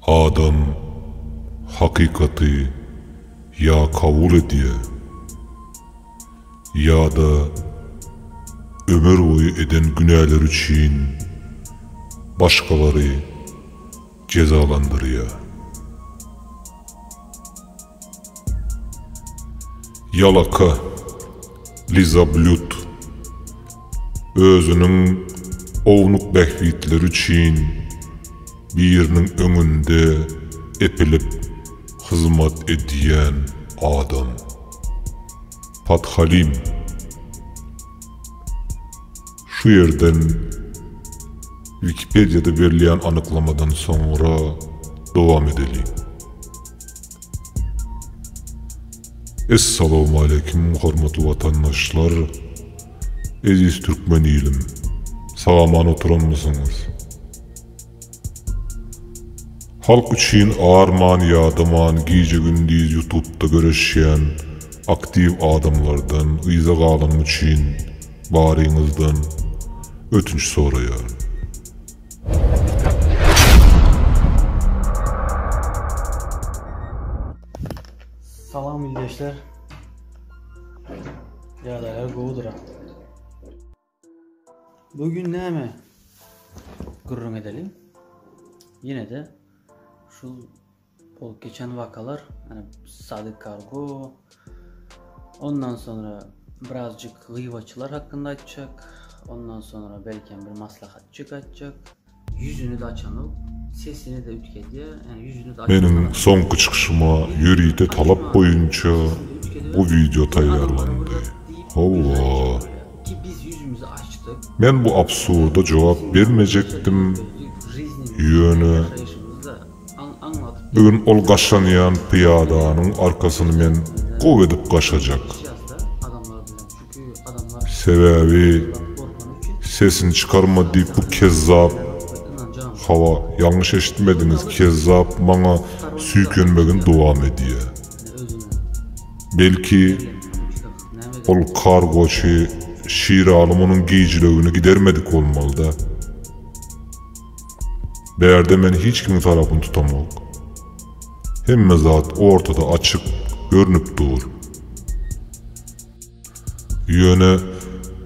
Adam hakykaty ýa kabul edýär, ýa-da ömür boýy eden günäleri üçin başgalary jezalandyrýar. Ýalaka, lizoblyut, özüniň ownuk bähbitleri üçin biriniň öňünde epilip hyzmat edýän adam. Podhalim. Şu ýerden Wikipediýada berilýän anyklamadan soňra dowam edeliň. Essalawmaleýkim hormatly watandaşlar, eziz türkmen ilim, sag-aman oturanmysyňyz? Halk üçin arman-ýadaman gije-gündiz ýutubda göreşýän aktiw adamlardan yza galanym üçin baryňyzdan ötünç soraýaryn. Salam ildeşler. Ýagdaýlar gowudyr. Bu gün näme gürrüň edeliň? Ýene-de şu bolup geçen wakalar, ýani Sadyk Kargo, ondan sonra birazjyk gyýbaçylar hakynda aýtjak, ondan sonra belkem bir maslahatjyk aýtjak. Ýüzüni-de açanok, sesini-de üýtgedýär, ýani ýüzüni-de Meniň soňky çykyşyma ýörite talap boýunça bu wideo taýýarlandy. Hawa. Men bu absurda jogap bermejekdim, ýöne bu gün ol gaşanýan pyýadanyň arkasyny men gowy edip gaşajak. Sebäbi sesini çykarma diýip bu kezzap, hawa, ýalňyş eşitmediňiz, kezzap maňa süýkenmegini dowam edýär. Belki, ol kargoçy Şiraly munuň gijilewini gidermedik bolmaly-da. Bärde men hiç kimiň tarapyny tutamok. Hemme zat ortada açyk görnüp dur. Ýöne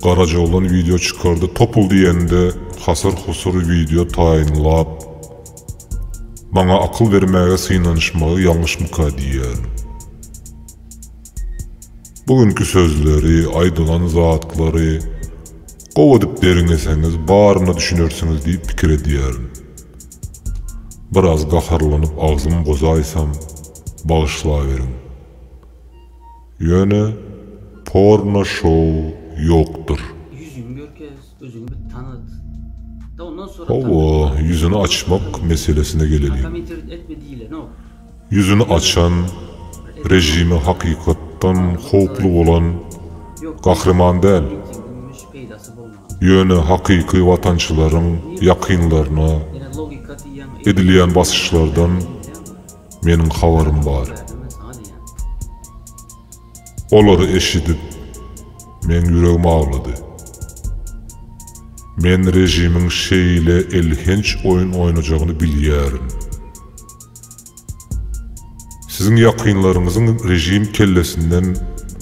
Garajaoglan wideo çykardy topul diýende hasyr-husur wideo taýynlap maňa akyl bermäge synanyşmagy ýalňyşmyka diýýärin. Bu günki sözleri, aýdylan zatlary gowy edip derňeseňiz baryna düşünersiňiz diýip pikir edýärin. Biraz gaharlanyp agzym bozaýsam bagyşlaweriň. Ýöne porno şou ýokdur. Ýüzüňi görkez, özüňi bir tanyt. Da ondan sonra Hawa, ýüzüni açmak meselesine geleliň. Kommentirowat etme diýilenok. Ýüzüni açan, režime hakykatdan howply bolan gahryman däl. Ýöne hakyky watançylaryň ýakynlaryna edilýän basyşlardan Meniň habarym bar. Olary eşidip, meň ýüregim aglady. Men režimiň şeýle elhenç oýun oýnajagyny bilýärin. Siziň ýakynlaryňyzyň režim kellesinden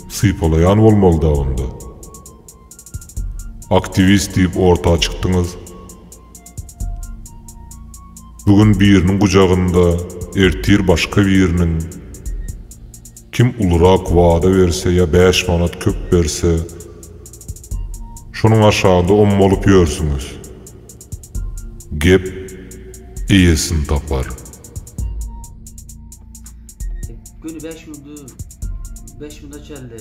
sypalaýan bolmaly-da onda. Aktiwist diýip orta çykdyňyz. Bu gün biriniň gujagynda, ertir başga biriniň. Kim ulurak wada berse ýa bäş manat köp berse, şonuň aşagynda ommalyp ýörsüňiz. Gep eýesini tapar. Göni bäş minut bäş minuta çenli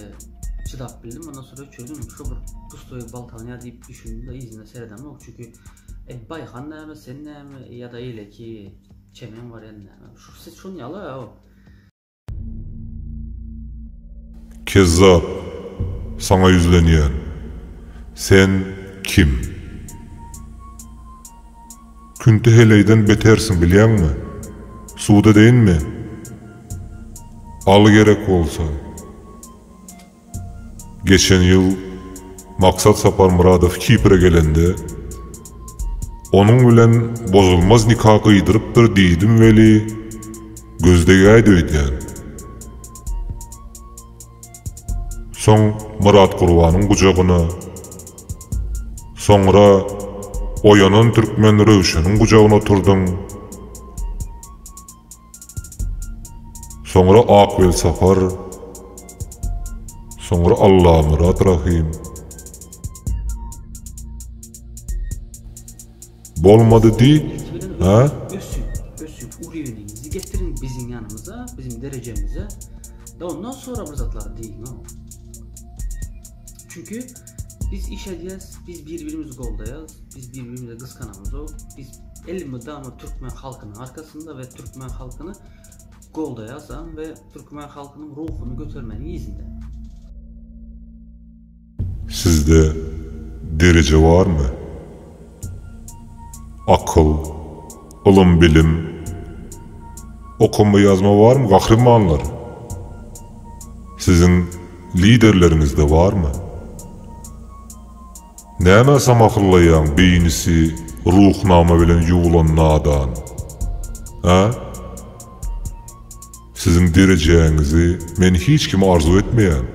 çydap bildim. Ondan sonra öçürdim. Şu bir pustoý boltawnya diýip düşündim de yzyna seredemok. Çünki e, Baýhan näme, sen näme ýa-da eýleki çemen bar ýa näme. Şu siz şun ýaly o. Kezzap, saňa ýüzlenýän. Sen kim? Künti heleýden betersiň bilýäňmi? Subut edeýinmi? Al gerek bolsa. Geçen ýyl Maksat Saparmyradow Kipre gelende. Onuň bilen bozulmaz nika gyýdyrypdyr diýdim weli, göz degäýdi öýdýän. Soň Myrat Gurbanyň gujagyna, soňra oýanan türkmen Röwşeniň gujagyna oturdyň. Soňra Ak Welsapar, soňra Allamyrat Rahym. Bolmady diý, hä? Ösüp, ösüp uryeniňizi getiriň biziň ýanymyza, bizim derejemize. Da ondan sonra bir zatlar diýiň. Çünki biz iş edýäs, biz bir-birimizi goldaýas, biz bir-birimize gysganamyzok, biz elmydama türkmen halkynyň arkasynda we türkmen halkyny goldaýasam we türkmen halkynyň ruhuny götermeniň yzynda. Sizde dereje barmy? Akyl, ylym-bilim, okama-ýazma barmy gahrymanlar? Siziň liderleriňizde barmy? Nämä samahyllaýaň beýnisi Ruhnama bilen ýuwulan nadan? Hä? Siziň derejäňizi men hiç kime arzuw etmeýän.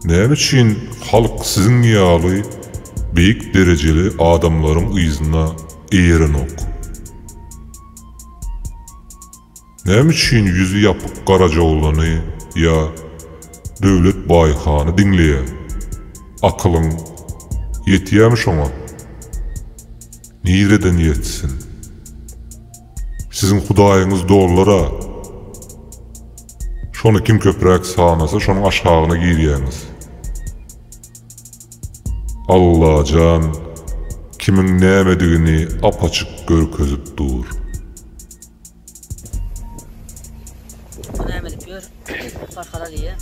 Näme üçin halk siziň ýaly beýik derejeli adamlaryň yzyna eýerenok? Näme üçin ýüzi ýapyk Garajaoglany ýa Döwlet Baýhany diňleýä? Akylyň ýetýämi şoňa? Nireden ýetsin? Siziň hudaýyňyz dollar-a. Şony kim köpräk sanasa şonuň aşagyna girýäňiz. Allajan kimiň nämedigini ap-açyk görkezip dur. Bu näme edip ýör? Farhada diýýär.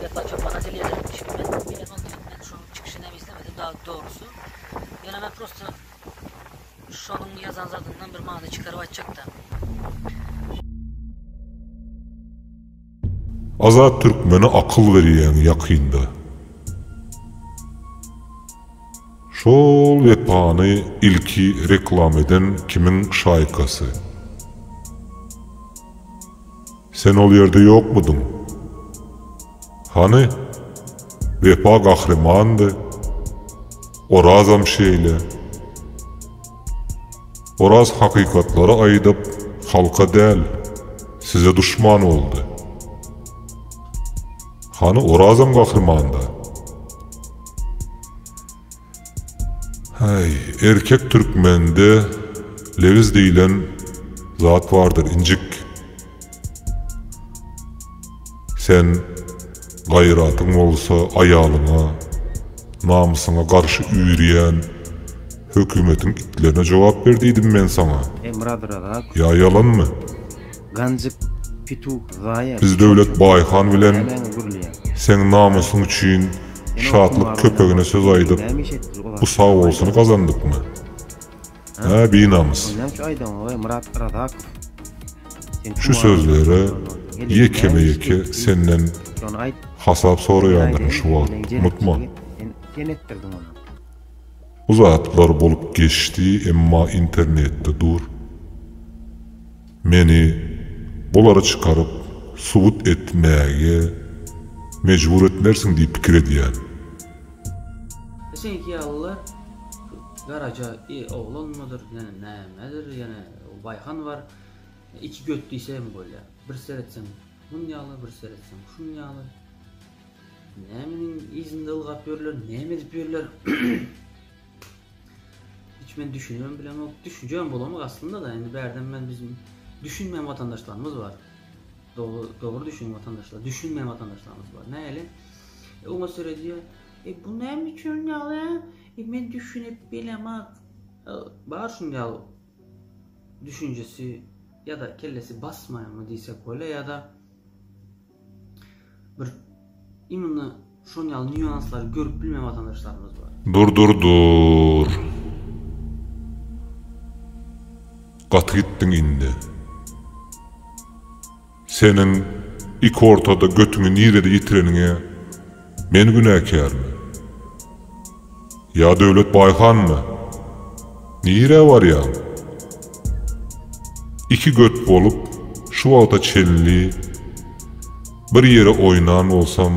Wepa çopana dil ýetiripmiş ki, men bilemok diýip, men şonuň çykyşyny hem islemedim daha dogrusy. Ýöne men prosta şonuň ýazan zadyndan bir many çykaryp aýtjakda. Azat Türkmene akyl berýäň ýakynda. Şol Wepany ilki reklam eden kimiň şaýkasy? Sen ol ýerde ýokmudyň? Hany, Wepa gahrymandy, Orazam şeýle. Oraz hakykatlary aýdyp, halka däl, size duşman boldy. Hany Orazam gahrymanda? Häý, erkek türkmende lebiz diýlen zat bardyr, injik. Sen gaýratyň bolsa aýalyňa, namysyňa garşy üýrýän hökümetiň itlerine jogap ber diýdim men saňa. Eý Myrat Razak. Ýa ýalanmy? Ganjyk pituh zaýa. Biz Döwlet Baýhan bilen Nämäňe gürleýäň? seň namysyň üçin Sen o Şatlyk humar köpegine oýnamak söz üçin aýdyp näme iş etdi o bu zatlar sag bolsuny aýdaňok. gazandykmy? Ha? Hä binamys? Ony näme üçin aýdaňok eý Myrat Razakow? Sen Şu humar oýnamak sözlere üçin heleýiň näme iş ýekeme-ýeke etdi? senden Şony aýt. hasap Men soraýandyryn aýdaýyn şu wagt, heleýiň unutma. jelepçiligi sen sen etdirdiň ony. Bu zatlar bolup geçdi emma internetde dur. Meni bulary çykaryp subut etmäge mejbur etmersiň diýip pikir edýän. Seňki ýalylar garaja oglanmydyr ýene nämedir ýene Baýhan bar iki göt diýse hem bolýar bir seretseň mun ýaly bir seretseň şun ýaly Nämeniň yzynda ylgap ýörler, näme edip ýörler? Hiç men düşünibem bilemok. Düşünjegem bolamok aslynda-da. Indi bärden men bizim düşünmeýän watandaşlarymyz bar. Dogry, dogry düşünen watandaşlar, düşünmeýän watandaşlarymyz bar. Näli? E, oňa seredýär. E, bu näme üçin ýaly? E, men düşünip bilemok. E, bar şuň ýaly düşünjesi ýa-da kellesi basmaýarmy diýsek bolýar ýa-da Bir imенно şon ýaly nýuanslary görüp bilmeýän watandaşlarymyz bar. Dur dur dur. Gaty gitdiň indi. Seniň ik ortada götüňi nirede ýitireniňe men günäkärmi? Ýa Döwlet Baýhanmy? Nirä barýaň? Iki göt bolup şu wagta çenli bir ýere oýnan bolsam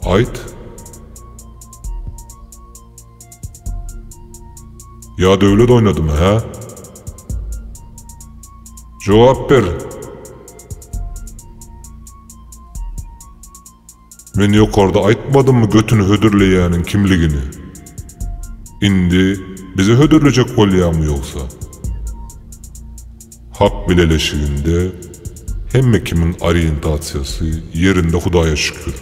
aýt. Ýa döwlet oýnadymy, hä? Jogap ber! Men ýokarda aýtmadymmy götüni hödürleýäniň kimligini? Indi bize hödürlejek bolýaňmy ýogsa? Hak bileleşiginde hemme kimiň oriýentasiýasy ýerinde Hudaýa şükür.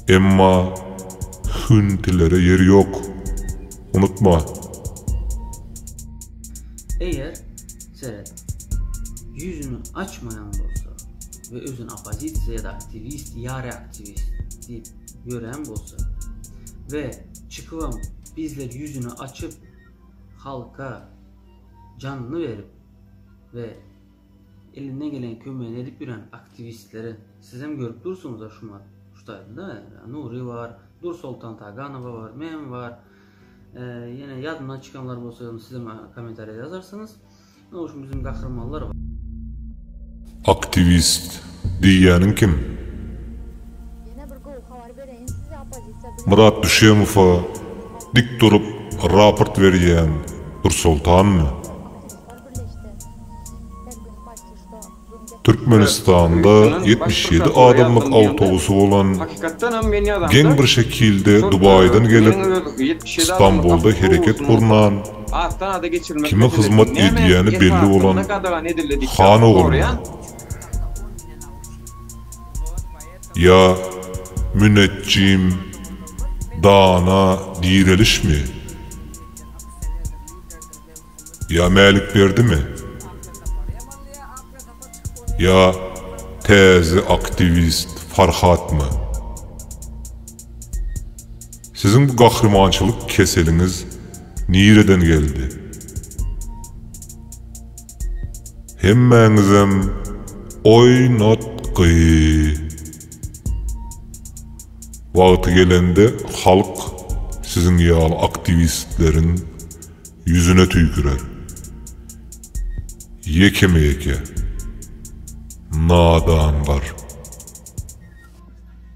Emma hüntilere ýer ýok. Unutma. Eger, seret, ýüzüni açmaýan bolsa we özüni oppozisiýa ýa-da aktiwist, ýary aktiwist diýip ýörän bolsa we çykybam bizler ýüzüni açyp halka janyny berip we elinden gelen kömegini edip ýören aktiwistleri sizem görüp dursuňyzda şumat şu taýda Nury bar, Dursoltan Taganowa bar, men bar. Ýene ýadymdan çykanlar bolsa sizem kommentariýada ýazarsyňyz. No şu bizim gahrymanlar bar. Aktiwist diýýäniň kim? Ýene bir gowy habar bereýin size oppozisiýa bilen Myrat Düşemowa dik durup raport berýän Dursoltanmy? Aktiwistler birleşdi. Her gün paçti şto Türkmenistanda 77 adamlyk awtobusy bolan geň bir şekilde Dubaýdan gelip, Stambulda hereket gurnan, kime hyzmat edýäni belli bolan han ogluny ýa müneçjim dana direlişmi? Ýa Mälikberdimi? Ýa täze aktiwist Farhatmy? Siziň bu gahrymançylyk keseliňiz nireden geldi? Hemmäňizem oýnatgy. Wagty gelende halk siziň ýaly aktiwistleriň ýüzüne tüýkürer. Ýekeme-ýeke. Nadanlar.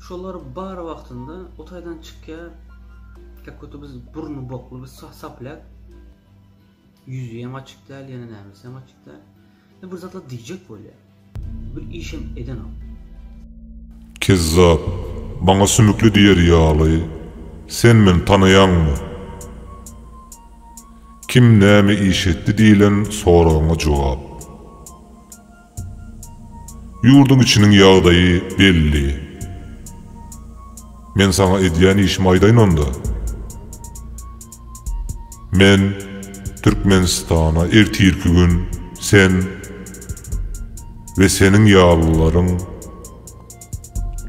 Şolar bar wagtynda o taýdan çykýar kakoýto biz burny bokly bir soplýak. Ýüzi hem açyk däl, ýene nämesi hem açyk däl. Bir zatlar diýjek bolýar. Bir işem edenok. Kezzap, maňa sümükli diýer ýaly, sen meni tanaýaňmy? Kim näme iş etdi diýlen soragyňa jogap. Ýurduň içiniň ýagdaýy belli. Men saňa edýän işimi aýdaýyn onda. Men Türkmenistana ertirki gün sen we seniň ýalylaryň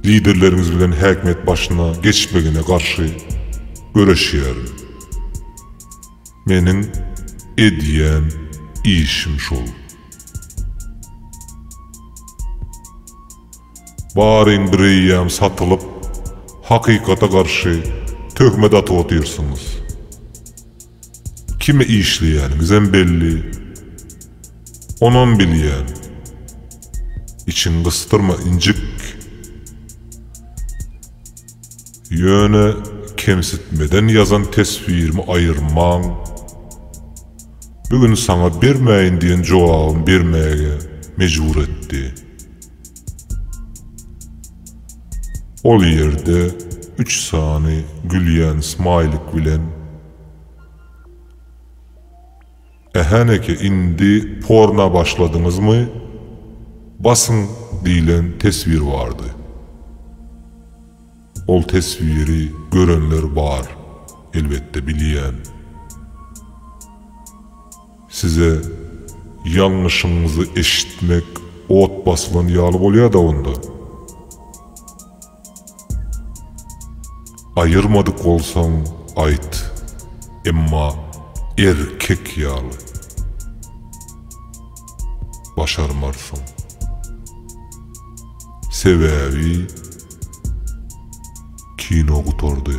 liderleriňiz bilen häkimiýet başyna geçmegine garşy göreşýärin. Meniň edýän işim şol. Baryň bireýýäm satylyp, hakykata garşy töhmet atyp otyrsyňyz. Kime işleýäniňizem belli. Onam bilýän. Içiňi gysdyrma, injik. Ýöne kemsitmeden ýazan teswirimi aýyrmaň. Bu gün saňa bermäýin diýen jogabymy bermäge mejbur etdi. Ol ýerde üç sany gülýän smaýlik bilen Ähäneke indi porna başladyňyzmy? Basyň diýlen teswir bardy. Ol teswiri görenler bar elbetde bilýän. Size ýalňyşyňyzy eşitmek ot basylan ýaly bolýada onda. Aýyrmadyk bolsaň aýt, emma erkek ýaly. Başarmarsyň. Sebäbi kino gutardy.